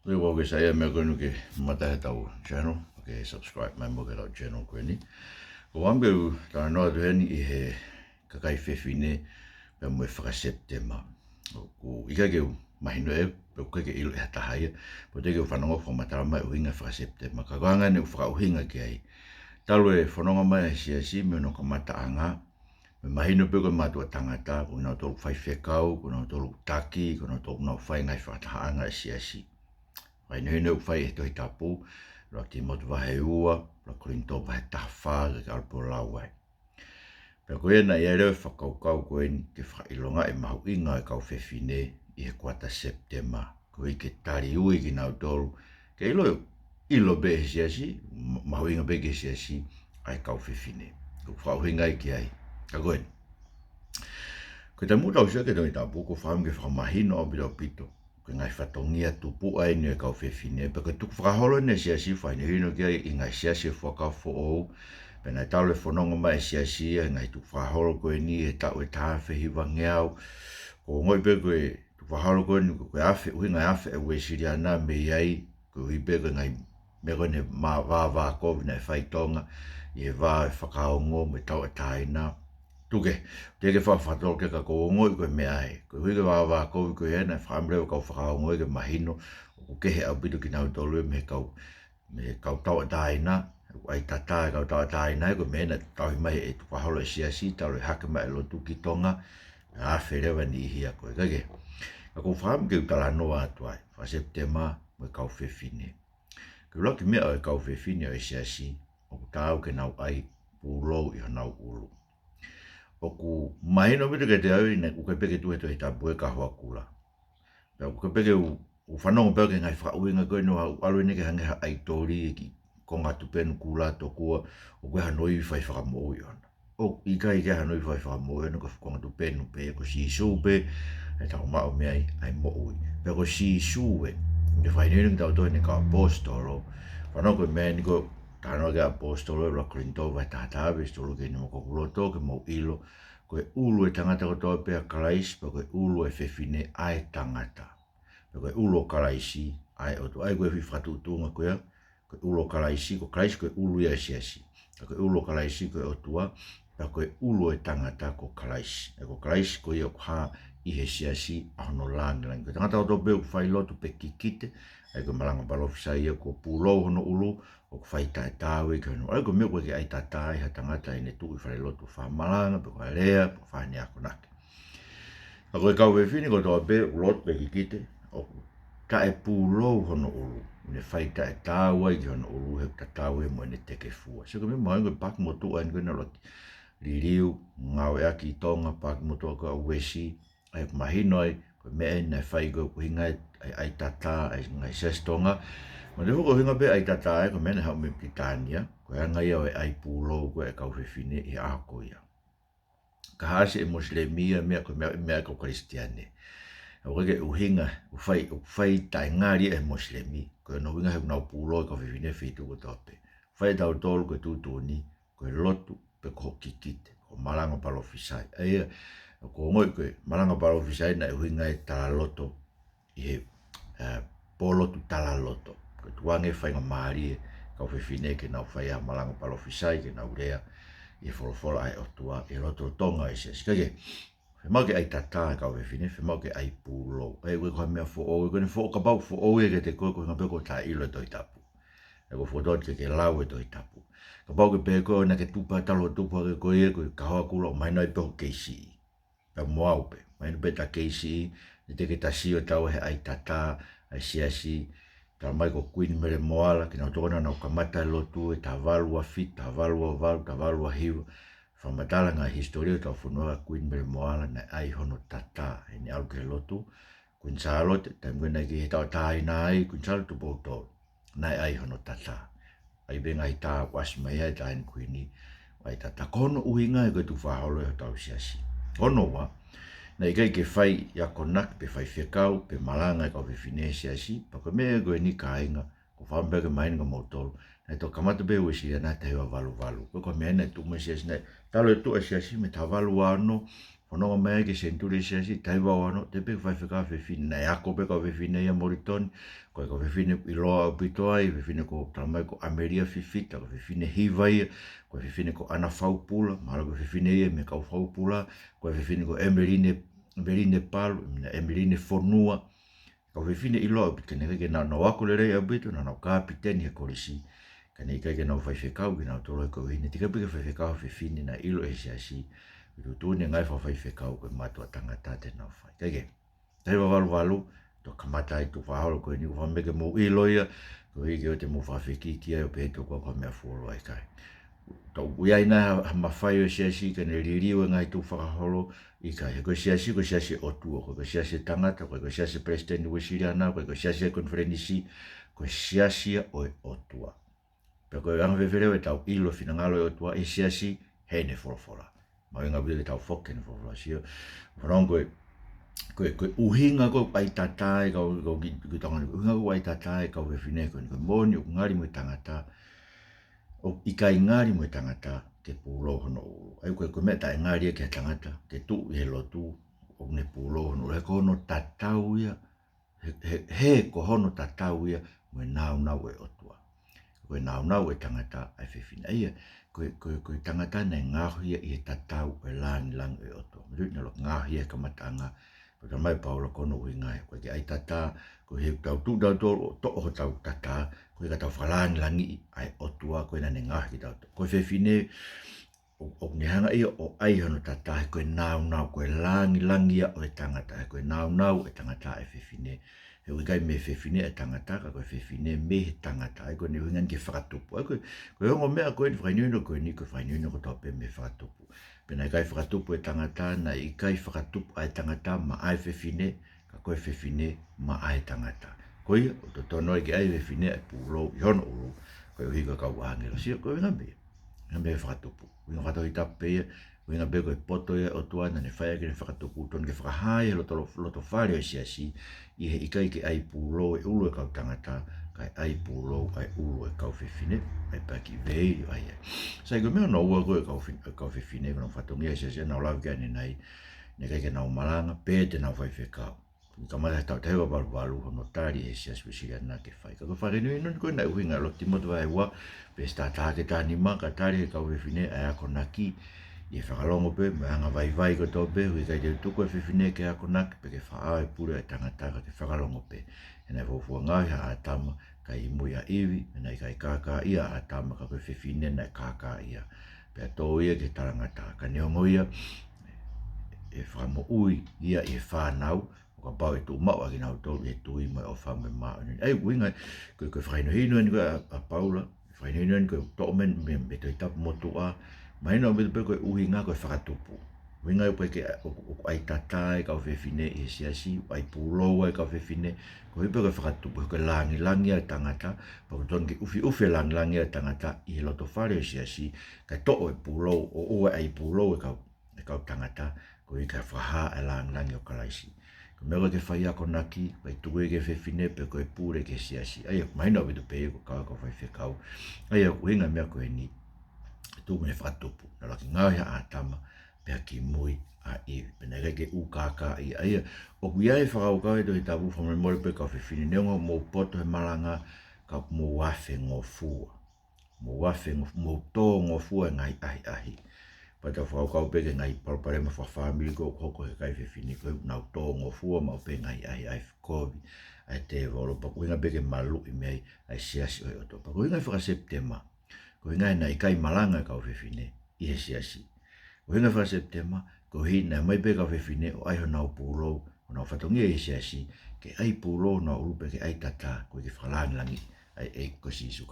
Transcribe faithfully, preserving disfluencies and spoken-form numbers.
Lelei, ʻoku ke saiʻia he meʻa ko eni ke mamata he ʻetau channel, ke subscribe mai mo e ʻetau channel ko eni. Ko ʻeku ʻamu ke u talanoa atu heni ʻi he kakai fefine pea mo e faka-Sepitema. ʻOku ʻikai ke u mahino ʻe, pe ʻoku ʻikai ke ʻilo ʻe ha taha ia, pe ʻoku teʻeki ke u fanongo fakamatala mai ʻuhinga faka-Sepitema. Ka ko e anga eni ʻeku fakaʻuhinga ki ai. Talu e fononga mai ʻa e siasi mei hono kamataʻanga, mei he mahino pē ko e mātuʻa tangata, ko kinautolu faifekau, ko kinautolu taki, ko kinautolu nau fai ngaahi fakatahaʻanga ʻa e siasi. Fakahinohino ʻoku fai ʻe he Tohi Tapu, ʻuluaki Tīmote vahe ua, ʻuluaki Kolinitō vahe taha fā, ke ʻalu pē ʻo lau ai. Pea ko ia naʻe ʻi ai leva e fakakaukau ko eni ke fakaʻilongaʻi e mahuʻinga ʻo e kau fefine ʻi he kuata Sepitema. Koeʻuhi ke tali ui kinautolu ke ʻilo, ʻilo pē ʻe he siasi, ma-, mahuʻinga pē ki he siasi ʻa e kau fefine. ʻOku fakaʻuhinga ia ki ai. Ka ko eni, ko e taimi ʻoku tau sio ki he Tohi Tapu, ʻoku ou fakaʻamu ke fakamahino ʻaupito ʻaupito ko e ngaahi fatongia tupuʻa eni ʻo e kau fefine. Pea ko e tukufakaholo eni ʻa e siasi, fakahinohino ki ai ʻi he ngaahi siasi ʻo e Fuakava Foʻou. Pea naʻe talu e fononga mai ʻa e siasi ʻi he ngaahi tukufakaholo ko eni he taʻu ʻe taha afe hivangeau. ʻOku ou ongoʻi pē ko e tukufakaholo ko eni, ko e afe, ʻuhinga e afe ʻa e Uēsiliana mei ai, koeʻuhi pē ko e ngaahi meʻa ko eni, mā-, vāvākovi naʻe fai ʻi Tonga ʻi he vā ʻo e fakaongo mo e tauʻatāina. Tuku ke, teʻeki ke fakafakatolokeka, ka ʻoku ou ongoʻi ko e meʻa ia. Koeʻuhi ko e vāvākovi ko ia naʻe fakaʻamu leva e kau fakaongo ia ke mahino ʻoku kehe ʻaupito kinautolu ia mei he kau, mei he kau tauʻatāina, ʻoku ʻai tatā e kau tauʻatāina, ko e meʻa naʻe tauhi mai ʻe he tukufakaholo ʻa e siasi, talu e hake mai e lotu ki Tonga, afe leva e niʻihi ia ko ē. Ka ke, ka ʻoku ou fakaʻamu ke u talanoa atu ai, faka-Sepitema mo e kau fefine. Ko e ʻuluaki meʻa ʻo e kau fefine ʻo e siasi, ʻoku taau ke nau ʻai pūlou ʻi honau ʻulu. ʻOku mahino ʻaupito kiate au ia, naʻe ʻikai pē ke tuʻu he Tohi Tapu ia, ka hoakula. Pea ʻoku ʻikai pē ke u, u fanongo pē ki he ngaahi fakaʻuhinga ko eni, ʻo ʻalu eni ke hangē ha ʻaitoli ki he konga tupenu kula tokua ʻoku ʻi ai hano ivi fai fakamoʻui ʻona. ʻOku ʻikai ke ʻi ai hano ivi fai fakamoʻui ʻona, ko e konga tupenu pē, ko Sīsū pē ʻe tau maʻu mei ai ʻa e moʻui. Pea ko Sīsū ē, ʻoku ne fakahinohino kitautolu ʻe heʻene kau ʻaposetolo. Fanongo ko e meʻa eni ko e talanoa ki he ʻaposetolo, ʻuluaki Kolinitō vahe taha taha, veesi tolu ki he nima, ko hoku loto ke mou ʻilo, ko e ʻulu ʻo e tangata kotoa pē ʻa Kalaisi, pea ko e ʻulu ʻo e fefine ʻa e tangata. Pea ko e ʻulu ʻo Kalaisi ʻa e ʻOtua. ʻA ia ko e foʻi fakatuʻutuʻunga ko ia, ko e ʻulu ʻo Kalaisi, ko Kalaisi ko e ʻulu ia ʻo e siasi. Pea ko e ʻulu ʻo Kalaisi ko e ʻOtua, pea ko e ʻulu ʻo e tangata ko Kalaisi. Pea ko Kalaisi ko ia ʻoku hā ʻi he siasi ʻa hono lāngilangi. Ko e tangata kotoa pē ʻoku fai lotu pe kikite, ʻa ia ko e malanga palōfisai ia, kuo pūlou hono ʻulu, ʻoku fai taʻetaau ia ki hono, ʻa ia ko e meʻa ʻoku ʻikai ke ʻai tatā ai ha tangata ʻi heʻene tuʻu ʻi falelotu ʻo fakamalanga, pe ko e lea, pe ko e fai haʻane akonaki. Ka ko e kau fefine kotoa pē, ʻoku lotu pe kikite, ʻoku taʻepūlou hono ʻulu, ʻoku ne fai taʻetaau ai ki hono ʻulu, he ʻoku tatau ia mo ʻene tekefua. Sio ki he meʻa mahuʻinga ko e paaki motuʻa eni ko ena ʻuluaki liliu ngāueʻaki ʻi Tonga, paaki motuʻa ko ia ʻa Uesi, ʻa ia ʻoku mahino ai ko e meʻa eni naʻe fai ko ē, ko e ʻuhinga ia ʻa e ʻai tatā ʻa e ngaahi siasi Tonga. Mahalo foki ko e ʻuhinga pē ʻai tatā ia ko e meʻa naʻe haʻu mei Pilitānia, ko e anga ia ʻo e ʻai pūlou ko ē ʻa e kau fefine ʻi he ʻaho ko ia. Ka hā siʻi Mosilemi ia meʻa, ko e meʻa, meʻa ʻa e kau Kalisitiane. ʻOku ʻikai ke ʻuhinga, ʻoku fai, ʻoku fai taʻengali ia ʻe he Mosilemi, ko hono ʻuhinga he ʻoku nau pūlou e kau fefine he feituʻu kotoa pē. Fai ʻe tautolu ko e tuʻutuʻuni, ko e lotu, pe ko e kikite, ko e malanga palōfisai. ʻA ia, ʻoku ou ongoʻi ko e malanga palōfisai naʻe ʻuhinga ia he talaloto, ʻi he, ē, pōlotu talaloto. Ko e tukuange faingamālie e kau fefine ke nau fai ha malanga palōfisai, ke nau lea ʻi he folofola ʻa e ʻOtua, ʻi he lotolotonga ʻo e siasi. Ka ke, fiemaʻu ke ʻai tatā e kau fefine, fiemaʻu ke ʻai pūlou. ʻA ia ʻoku ʻikai ko ha meʻa foʻou, ʻoku ne foʻou, kapau foʻou ia kiate koe, ko e ʻuhinga pē ʻoku taʻeʻilo e Tohi Tapu. ʻA ia ʻoku ou fokotuʻu atu ke ke lau e Tohi Tapu. Kapau ʻoku ke pehē koe ʻoku ʻikai ke tupu ha talo tupu hake ko ia, ko e kahoa kula, ʻoku mahino ai pē hoʻo K C E. Pea mo au pē, mahino pē ʻeta K C E, naʻe teʻeki ke ta sio taua he ʻai tatā ʻa e siasi, talamai ko Kuini Mele Moala, kinautolu naʻa nau kamata e lotu he taha valu ua fitu, taha valu ua valu, taha valu ua hiva, fakamatala e ngaahi hisitōlia ʻo hotau fonua, Kuini Mele Moala naʻe ʻai hono tatā heʻene ʻalu ki he lotu. Kuini Sālote, taimi ko ē naʻe kei tauʻatāina ai Kuini Sālote Tupou Tolu, naʻe ʻai hono tatā. ʻAi pē ngaahi tā kuo ʻasi mai ai e taʻahine kuini, ʻai tatā. Ko hono ʻuhinga ia ko e tukufakaholo ʻi hotau siasi. Ko hono ua, naʻe ʻikai ke fai akonaki pe faifekau pe malanga e kau fefine he siasi, pea ko e meʻa ko eni kāinga, ʻoku ou fakaʻamu pē ke mahino kia moutolu, naʻe toki kamata pē Uesiliana he taha hiva valu valu. Ko e, ko e meʻa naʻe tuʻu mai e siasi, naʻe talu e tuʻu e siasi mei he taha valu ua ono, Fononga mai ai ki he senituli ʻo e siasi, taha hiva ua ono, teʻeki ke faifekau ha fefine. Naʻe ako pē e kau fefine ia ʻa Molitoni, ko e kau fefine ʻiloa ʻaupito ai, fefine ko e talamai ko ʻAmelia Fifita, ko e fefine hiva ia, ko e fefine ko ʻAna Faupula, mahalo ko e fefine ia mei he kau Faupula, ko e fefine ko ʻEmeline, ʻEmeline Palu, ʻEmeline Fonua, kau fefine ʻiloa ʻaupito, ka naʻe ʻikai ke nau, nau ako lelei ʻaupito, naʻa nau kapiteni he kolisi, ka naʻe ʻikai ke nau faifekau kinautolu he ko e ʻuhinga naʻe teʻeki ai pē ke faifekau ha fefine naʻe ʻilo ʻe he siasi, ʻi he tuʻutuʻuni e ngaahi fakafaifekau ko e mātuʻa tangata te nau fai. Kae kehe, taha hiva valu valu, toki kamata ai e tukufakaholo ko eni, ʻoku ou fakaʻamu ke mou ʻilo ia, koeʻuhi ke ʻoua te mou fakafekiki ai ʻo pehē ʻe he tokua ko ha meʻa fuoloa, ʻikai. Toki ʻi ai nai ha, ha mafai ʻo e siasi ke ne liliu e ngaahi tukufakaholo? ʻIkai. He ko e siasi, ko e siasi ʻo e ʻOtua, ʻoku ʻikai ko e siasi ʻo e tangata, ʻoku ʻikai ko e siasi ʻo e palesiteni Uēsiliana, ʻoku ʻikai ko e siasi ʻo e konifelenisi, ko e siasi ia ʻo e ʻOtua. Pea ko e anga fēfē leva ʻetau ʻilo e finangalo ʻo e ʻOtua ʻi he siasi? Heʻene folofola. Mahuʻinga ʻaupito ke tau foki ki heʻene folofola, sio. Fanongo, ko e, ko e, ko e ʻuhinga ko ē ʻoku ʻai tatā ai e kau, kau ki, ki Tonga ni, ʻuhinga ko ē ʻoku ʻai tatā ai e kau fefine ko eni, ko e moʻoni ʻoku ngali mo e tangata, ʻoku ʻikai ngali mo e tangata ke pūlou hono ʻulu. ʻA ia ko e, ko e meʻa taʻengali ia ki he tangata ke tuʻu ʻi he lotu ʻo ne pūlou hono ʻulu. He ko hono tatau ia, he, he, he ko hono tatau ia mo e nāunau ʻo e ʻOtua. Ko e nāunau ʻo e tangata ʻa e fefine. ʻA ia, ko e, ko e, ko e tangata naʻe ngaohi ia ʻi he tatau ʻo e lāngilangi ʻo e ʻOtua. Matuʻi naʻe ʻikai ke ngaohi ia he kamataʻanga, pea talamai ʻe Paula ko hono ʻuhinga ia, ʻoku ʻikai ke ʻai tatā, koeʻuhi ke tau tuʻu tautolu ʻo toʻo hotau tatā, koeʻuhi ke tau fakalāngilangiʻi ʻa e ʻOtua ko ē naʻa ne ngaohi kitautolu. Ko e fefine, ʻo, ʻoku ne hanga ia ʻo ʻai hono tatā, he ko e nāunau, ko e lāngilangi ia ʻo e tangata, he ko e nāunau ʻo e tangata ʻa e fefine. He ʻoku ʻikai mei he fefine ʻa e tangata, ka ko e fefine mei he tangata. ʻA ia ko ʻene ʻuhinga eni ki he fakatupu. ʻA ia ko e, ko e ongo meʻa ko eni, fakahinohino ko eni, ko e fakahinohino kotoa pē mei he fakatupu. Pea naʻe ʻikai fakatupu e tangata, naʻe ʻikai fakatupu ʻa e tangata maʻa e fefine, ka ko e fefine maʻa e tangata. Ko ia, ʻoku totonu ai ke ʻai ʻe he fefine ʻa e pūlou ʻi hono ʻulu, koeʻuhi ko e kau ʻāngelo. Sio, ko e ʻuhinga pē ia, ʻuhinga pē ia e fakatupu. ʻUhinga fakatohitapu pē ia, ʻuhinga pē ko e poto ia ʻo e ʻOtua naʻa ne fai ʻaki ʻene fakatupu, totonu ke fakahā ia he loto, loto fale ʻo e siasi, ʻi he ʻikai ke ʻai pūlou e ʻulu ʻo e kau tangata, kae ʻai pūlou ʻa e ʻulu ʻo e kau fefine, ʻa ia pea kiʻi veili ai. Sai, ko e meʻa hono ua ko ē ʻo e kau fe-, ʻo e kau fefine, ko hono fatongia ʻa e siasi, naʻa ku lave ki ai ʻanenai, naʻe ʻikai ke nau malanga, pe te nau faifekau. Kamata he taʻu taha hiva valu valu hono tali ʻe he siasi Uēsiliana ke fai. Ka ko e fakahinohino ko ē naʻe ʻuhinga, ʻuluaki Tīmote vahe ua, veesi taha taha ki he taha nima, ka tali ʻe he kau fefine ʻa e akonaki ʻi he fakalongo pē, mo e anga vaivai kotoa pē, he ʻoku ʻikai te u tuku ʻa e fefine ke akonaki, pe ke fakaʻau ʻa e pule ʻo e tangata, ka ke fakalongo pē. He naʻe fuofua ngaohi ʻa ʻĀtama, kae ʻi mui ʻa ʻIvi, he naʻe ʻikai kākaaʻia ʻa ʻĀtama, ka ko e fefine naʻe kākaaʻia. Pea tō ia ki he talangataʻa, ka neongo ia, ʻe fakamoʻui ia ʻi he fānau, ʻo kapau ʻe tuʻu maʻu ʻa kinautolu ʻi he tui mo e ʻofa mo e māʻoniʻoni. ʻA ia, ʻuhinga, ko e, ko e fakahinohino eni ko ē ʻa, ʻa Paula, fakahinohino eni ko e toʻo mei, mei, mei he Tohi Tapu motuʻa, mahino ʻaupito pē ko e ʻuhinga ko e fakatupu. ʻUhinga ʻoku ʻikai ke, ʻo, ʻoku ʻai tatā e kau fefine ʻi he siasi, ʻai pūlou ʻa e kau fefine, koeʻuhi pē ko e fakatupu, ko e lāngilangi ʻa e tangata, pea ʻoku totonu ke ʻufiʻufi e lāngilangi ʻa e tangata ʻi he loto fale ʻo e siasi, kae toʻo e pūlou, ʻo, ʻo ʻai pūlou e kau e kau tangata, koeʻuhi ke fakahā e lāngilangi ʻo Kalaisi. Ko e meʻa ko ē ke fai akonaki, ʻikai tuku ia ki he fefine pe ko e pule ki he siasi. ʻA ia, mahino ʻaupito pē ia ko e kau, kau faifekau. ʻA ia, ʻuhinga e meʻa ko eni, tuʻu mei he fakatupu. Naʻe ʻuluaki ngaohi ʻa ʻĀtama, pea ki mui ʻa ʻIvi. Pea naʻe ʻikai ke ʻū kākaaʻi. ʻA ia, ʻoku ʻi ai e fakakaukau ʻi he Tohi Tapu, fakamolemole pē kau fefine, neongo hoʻomou poto he malanga, ka mou afe ngofua. Mou afe ngofua, mou tō ngofua he ngaahi ʻahiʻahi. Pea tau fakakaukau pē ki he ngaahi palopalema fakafāmili ko ē ʻoku hoko he kakai fefine, ko ē ʻoku nau tō ngofua maʻu pē he ngaahi ʻahiʻahi kovi ʻa e tēvolo, pea ko e ʻuhinga pē ke maluʻi mei ai ʻa e siasi ʻo e ʻOtua. Pea ko e ʻuhinga e faka-Sepitema, ko e ʻuhinga he naʻe ʻikai malanga e kau fefine ʻi he siasi. Ko e ʻuhinga e faka-Sepitema, koeʻuhi naʻe ō mai pē e kau fefine ʻo ʻai honau pūlou, honau fatongia ʻi he siasi, ke ʻai pūlou honau ʻulu pe ke ʻai tatā, koeʻuhi ke fakalāngilangiʻi ʻa e ʻEiki ko Sīsū